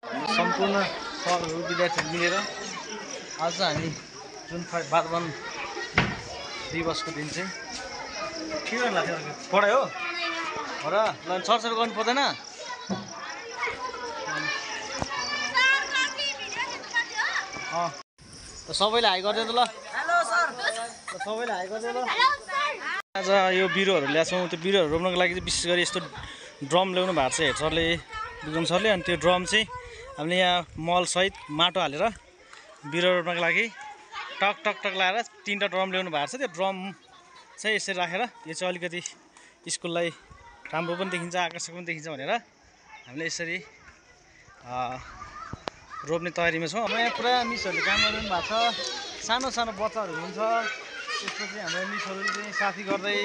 सम्पूर्ण सरहरू विद्यार्थीहरू मिलेर आज हामी जुन वातावरण दिवसको दिन चाहिँ के गर्नु लाग्थ्यो पढाइ हो र सरसर गर्नु पर्दैन। सबैले हाई गरिदियो त ल। Hello sir. सबैले हाई गरिदियो ल। आज यो बिरुवाहरू ल्याछौँ। त्यो बिरुवाहरू रोप्नको लागि चाहिँ विशेष गरी यस्तो ड्रम ल्याउनु भएको छ हेड सरले, विक्रम सरले। अनि त्यो ड्रम चाहिँ हामीले यहाँ मलसहित माटो हालेर बिरुवा रोप्नको लागि टक टक टक लगाएर 3टा ड्रम ल्याउनु भएको छ। त्यो ड्रम चाहिँ यसरी राखेर यो चाहिँ अलिकति स्कुललाई राम्रो पनि देखिन्छ, आकर्षक पनि देखिन्छ भनेर हामीले यसरी रोप्ने तयारीमा छौँ। हाम्रो यहाँ पुरा मिसहरूले काम गरिरहनु भएको छ। सानो सानो बच्चाहरू हुनुहुन्छ, त्यसपछि हाम्रो मिसहरूले चाहिँ साथी गर्दै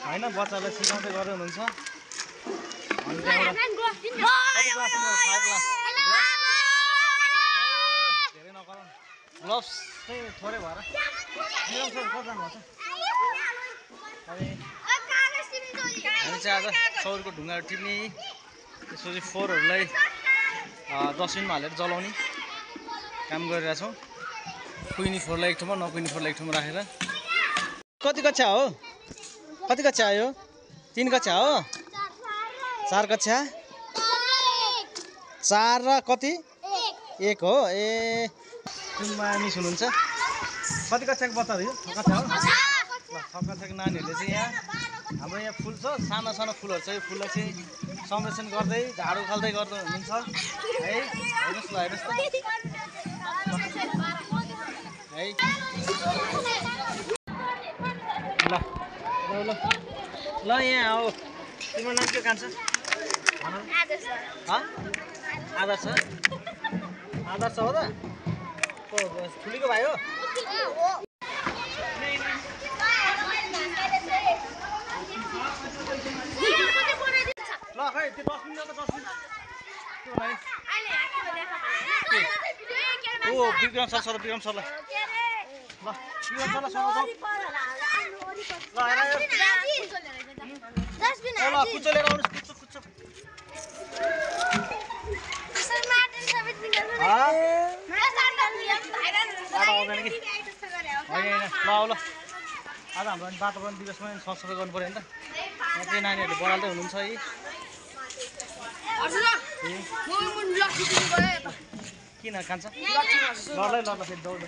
होइन बच्चाहरूलाई सिकाउँदै गर्दै हुनुहुन्छ। अनि त्यहाँबाट धेरै नगरौँ, ग्लोभ्स चाहिँ थोरै भएर कतिजना भन्छ। अनि हामी चाहिँ आज सौरको ढुङ्गाहरू टिप्ने, त्यसपछि फोहोरहरूलाई डस्टबिनमा हालेर जलाउने काम गरिरहेछौँ। कुहिने फोहोरलाई एक ठाउँमा, नकुहिने फोहोरलाई एक ठाउँमा राखेर। कति कक्षा हो? कति कक्षा आयो? 3 कक्षा हो? 4 कक्षा? 4 र कति? 1 हो। ए कुनमा मिस हुनुहुन्छ। कति कक्षाको बच्चाहरू यो? 6 कक्षा हो? ल 6 कक्षाको नानीहरूले चाहिँ यहाँ हाम्रो यहाँ फुल छ, सानो सानो फुलहरू छ। यो फुललाई चाहिँ संरक्षण गर्दै झाडु खाल्दै गर्दै हुनुहुन्छ है। हेर्नुहोस् ल, हेर्नुहोस् त है। ल ल ल यहाँ हो। तिम्रो नाम के कान्छ? आदर्श। आदर्श हो त? ठुलीको भाइ हो? ल खै त्यो डस्टबिन ल्याउ त, डस्टबिन त्यो भाइ। ओ विक्रम सर, सर विक्रम सरलाई ल विक्रम सरलाई सँगै ल हेर ल कुचो लिएर आउनुहोस्। कुचो कुचो आउँदैन कि होइन। ल आऊ ल। आज हाम्रो वातावरण दिवसमा सरसफाइ गर्नु पऱ्यो नि त। यहाँ चाहिँ नानीहरूले बढाल्दै हुनुहुन्छ है। किन कान्छ? ल ल ल फेरि दौड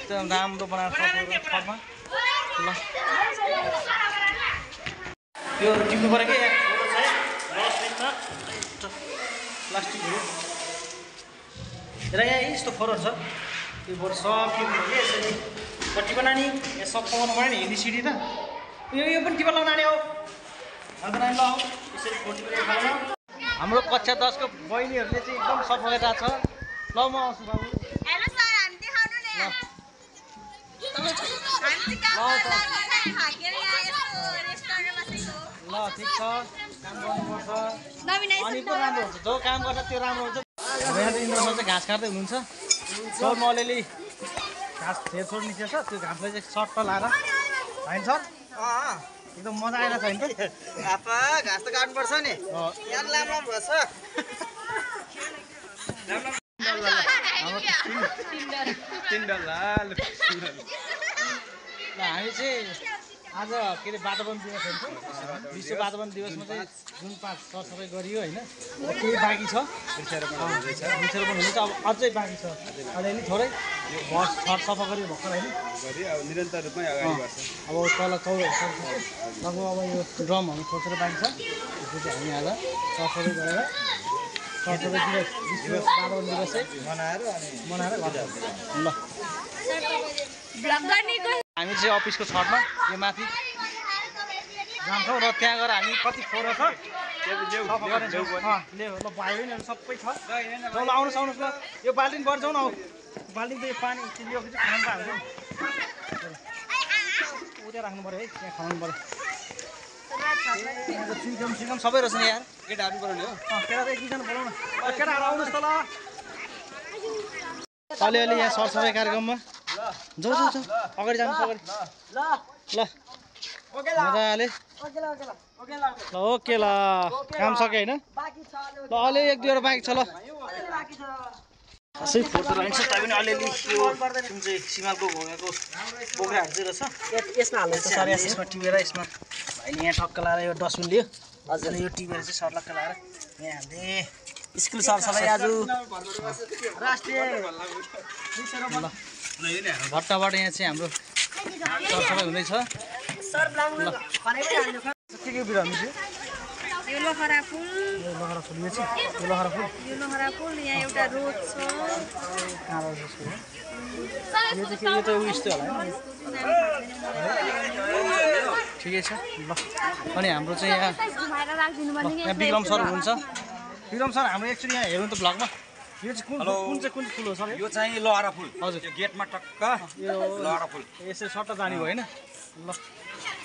त्यो राम्रो बनाएर छरमा ल। यो टिप्नु पऱ्यो कि प्लास्टिकहरू र यहाँ यस्तो फोहोरहरू छ। त्यो फोहोर सब टिप्नु कि यसरी टिप नानी। यहाँ सब पकाउनु पऱ्यो नि, एबिसिडी त। यो पनि टिप लाउ नानी हो। अन्त नानी ल यसरी फोहोर टिपेर खानु। हाम्रो कक्षा 10 को बहिनीहरूले चाहिँ एकदम सफा गरिरहेको छ। ल म आउँछु बाबु। हेलो सर, हामी देखाउनु नि। ल ठिक छ, काम गर्नुपर्छ अनि पो राम्रो हुन्छ। जो काम गर्छ त्यो राम्रो हुन्छ। यहाँ इन्द्र सर चाहिँ घाँस काट्दै हुनुहुन्छ। सर म अलिअलि घाँस फेर छोड निस्केछ, त्यो घाँसलाई चाहिँ सट्ट लाएर होइन सर एकदम मजा आइरहेको छ नि त। आपा घाँस त काट्नुपर्छ नि, यहाँ लामो भएछ। हामी चाहिँ आज के अरे वातावरण दिवस हुन्छ, विश्व वातावरण दिवसमा चाहिँ जुन 5 सरसफाइ गरियो होइन, केही बाँकी छ। वृक्षारोपण हुनु चाहिँ अब अझै बाँकी छ, अलिअलि थोरै सफा गरियो भर्खर होइन। अब निरन्तर रूपमै अगाडि बढ्छ। अब तल लगभग अब यो ड्रमहरू खोजेर बाँकी छ। त्यसको चाहिँ हामी आज सरसफाइ गरेर सरसफाइ दिवस विश्व वातावरण दिवस चाहिँ मनाएर गर्छौँ ल। हामी चाहिँ अफिसको छतमा यो माथि जान्छौँ र त्यहाँ गएर हामी कति फोहोर छ सफा गर्नेछौँ। ल्याऊ ल, भाइबहिनीहरू सबै छ। ल आउनुहोस् आउनुहोस् ल, यो बाल्टिन बढ्छौँ न। बाल्टिन त यो पानी यो चाहिँ खनाउनु पाएको छ। उता राख्नु पऱ्यो है, त्यहाँ खनाउनु पऱ्यो। चिकम सबै रहेछ नि यार। केटाहरू बोलाउने हो? केटा त 1-2जना बोलाउन। केटाहरू आउनुहोस् त ल। अलिअलि यहाँ सरसफाइ कार्यक्रममा जाऊ जाऊ जाऊ अगाडि जानुहोस् अगाडि। ल मजाले ल ओके ल, काम सक्यो होइन? ल अलि 1-2 वटा बाँकी छ ल। खासै फोटो लाइन्छ ताइ पनि अलिअलि यो जुन चाहिँ सिमालको घोगाको बोक्राहरू चाहिँ रहेछ यसमा हाल्नु सर यसमा टिपेर यसमा भाइले यहाँ टक्क लाएर यो डस्टबिन लियो हजुर यो टिपेर चाहिँ सर्लक्क लाएर यहाँ हाल्दै स्कुल सरसफाइ आज राष्ट्रिय भट्टाबाट यहाँ चाहिँ हाम्रो सरसफाइ हुँदैछ के बिरुवा मिल्यो यो लखरा फुल लखरा फुल यो चाहिँ यो लखरा फुल यहाँ एउटा रोज छ कहाँ रहेछ यसको यो चाहिँ यो त उयस्तो होला हैन ठिकै छ ल अनि हाम्रो चाहिँ यहाँ यहाँ विक्रम सर हुनुहुन्छ विक्रम सर हाम्रो एक्चुअली यहाँ हेर्नु त ब्लगमा यो चाहिँ कुन फुल हो सर यो चाहिँ लहरा फुल हजुर यो गेटमा टक्क यो लहरा फुल यसरी सट्टा जाने भयो हैन ल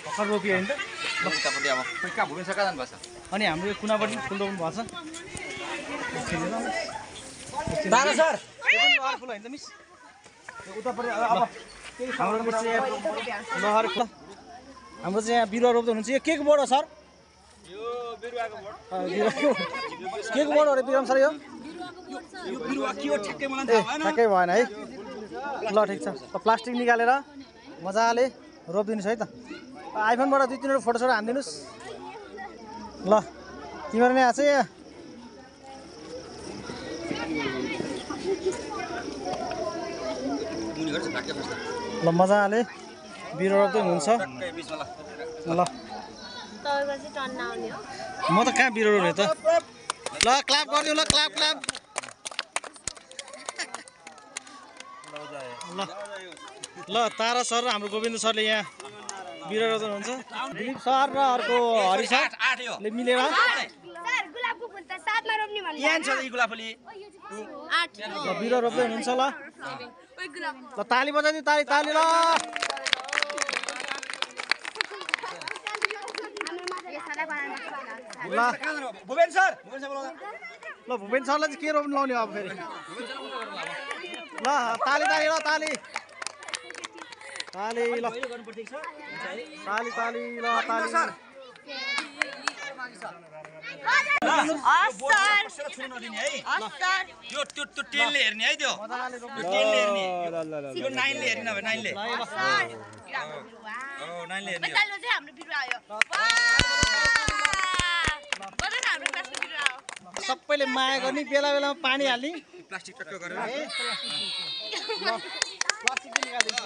भर्खर रोपियो हैन त ल उतापट्टि अब खोइ कहाँ भुइँ सका जानु भएको छ अनि हाम्रो यो कुनापट्टि फुल रोप्नु भएको छ दादा सर यो पनि लहर फुल हैन त मिस यो उतापट्टि अब हाम्रो मिस चाहिँ लहर फुल हाम्रो चाहिँ यहाँ बिरुवा रोप्दै हुनुहुन्छ यो के को बोर्ड हो सर यो बिरुवाको बोट के को बोर्ड हो रे विक्रम सर यो यो बिरुवा के हो ठ्याक्कै मलाई थाहा भएन ठ्याक्कै भएन है ल ठिक छ प्लास्टिक निकालेर मजाले रोपिदिनुहोस् है त आइफोनबाट 2-3 फोटो सोटो हानिदिनुहोस् ल तिमीहरू नै आछ यहाँ ल मजाले बिरुवा रोप्दै हुनुहुन्छ ल म त कहाँ बिरुवा रोप्ने त ल क्ल्याप गरिदिउँ ल क्ल्याप ल ल तारा सर र हाम्रो गोविन्द सरले यहाँ बिरुवा रोप्दै हुनुहुन्छ दिलीप सर र अर्को हरि सरले मिलेर ल बिरुवा रोप्दै हुनुहुन्छ ल ल ताली बजाइदिउँ ताली ल ल भुवेन सर ल भुपेन सरलाई चाहिँ के रोप्नु लाउने अब फेरि ल ताली ल ताली ल ताली ल ताली यो टेनले हेर्ने है त्यो टेनले हेर्ने यो 9ले हेर्ने नभए 9ले नाइनले हेर्ने सबैले माया गर्ने बेला बेलामा पानी हाल्ने प्लास्टिक टक्क गरेर प्लास्टिक पनि निकाल्दिन्छ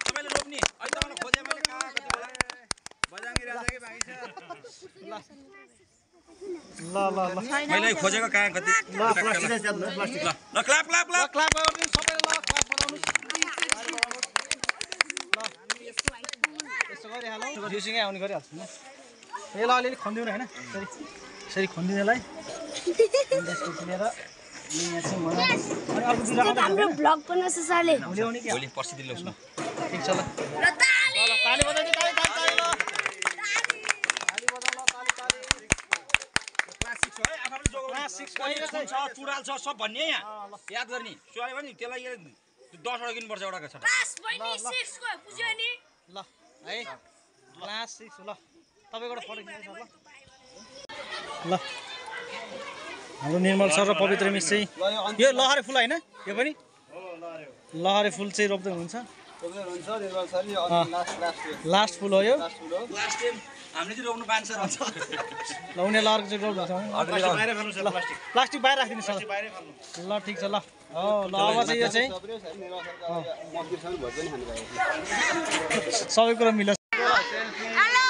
तपाईँले रोप्ने अहिले तपाईँलाई खोजे मैले कहाँ कति होला बजाङ्गी राजाकै बाँकी छ ल मैले खोजेको कहाँ कति ल प्लास्टिक ल क्ल्याप क्ल्याप क्ल्याप क्ल्याप गरिदिनु सबैले ल क्ल्याप बनाउनु यस्तो गरिहालौँ जिउसँगै आउने गरिहाल्छु नि यसलाई अलिअलि खनिदिउँ न होइन यसरी खनिदिउँ यसलाई त्यसपछि लिएर यहाँ चाहिँ अनि अर्को ब्लग बनाउँछ सरले ल्याउने कि भोलि पर्सि दिनु ल ठिक छ ल ताली बजाइदिनु ताली ल ताली बजा ल ताली क्लास 6 है आफ्नो जोगो क्लास 6 छ चुडाल छ सब भन्ने यहाँ याद गर्ने सोले पनि त्यसलाई 10 वटा किन्नुपर्छ एउटाको छ क्लास 6 को बुझ्यो नि ल है क्लास 6 ल तपाईको फोटो खिच्नु ल ल हाम्रो निर्मल सर र पवित्र मिस चाहिँ यो लहरे फुल हैन यो पनि लहरे फुल चाहिँ रोप्दै हुनुहुन्छ लास्ट फुल हो यो लास्ट टाइम हामीले चाहिँ रोप्नु पान्छ भन्छ ल उनी लहरको चाहिँ रोप्नुहुन्छ प्लास्टिक बाहिर राखिदिनु सर ल ठिक छ ल ल अब चाहिँ यो चाहिँ सबै कुरा मिल्छ हेलो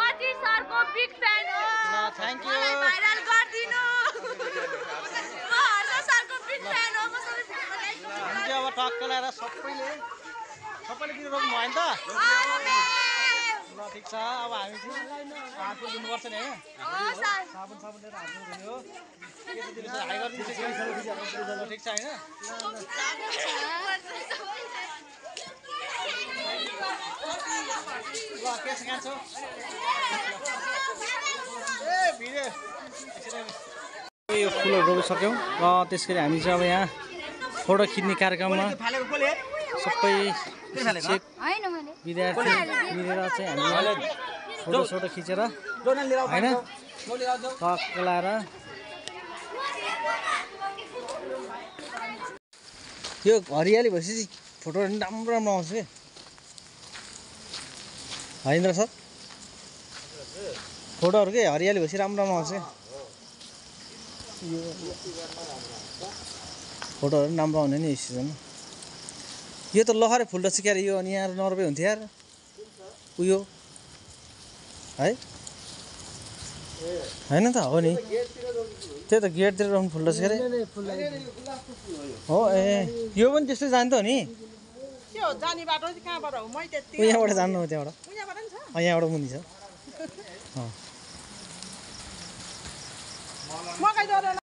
मति सरको बिग फ्यान हो ल थ्यांक यू भाइरल गर्दिनु म हर्ष सरको बिग फ्यान हो म सबै हुन्छ अब टक्क ल्याएर सबैले बिरुवा रोप्नु भयो नि त ल ठिक छ अब हामी चाहिँ हात धुनुपर्छ नि होइन साबुन लिएर हात धुयो हाई गरिदिन्छ ठिक छ होइन ल के छ कान्छो यो फुलहरू रोपिसक्यौँ र त्यस गरी हामी चाहिँ अब यहाँ फोटो खिच्ने कार्यक्रममा सबै शिक्षक विद्यार्थी मिलेर चाहिँ हामी फोटो खिचेर होइन टक्क लाएर यो हरियाली भएपछि फोटोहरू पनि राम्रो राम्रो आउँछ के होइन सर फोटोहरू के हरियाली भएपछि राम्रो राम्रो आउँछ फोटोहरू पनि राम्रो आउने नि यो सिजनमा यो त लहरै फुल रहेछ क्यारे यो अनि यहाँ नर्वे हुन्थ्यो यार उयो है होइन त हो नि त्यही त गेटतिर राउन्ड फुल रहेछ क्यारे हो ए यो पनि त्यस्तै जान्छ हो नि त्यो जाने बाटो चाहिँ कहाँबाट हो मै त्यति यहाँबाट जानु हो त्यहाँबाट उहाँबाट नि छ यहाँबाट मुनि छ मकै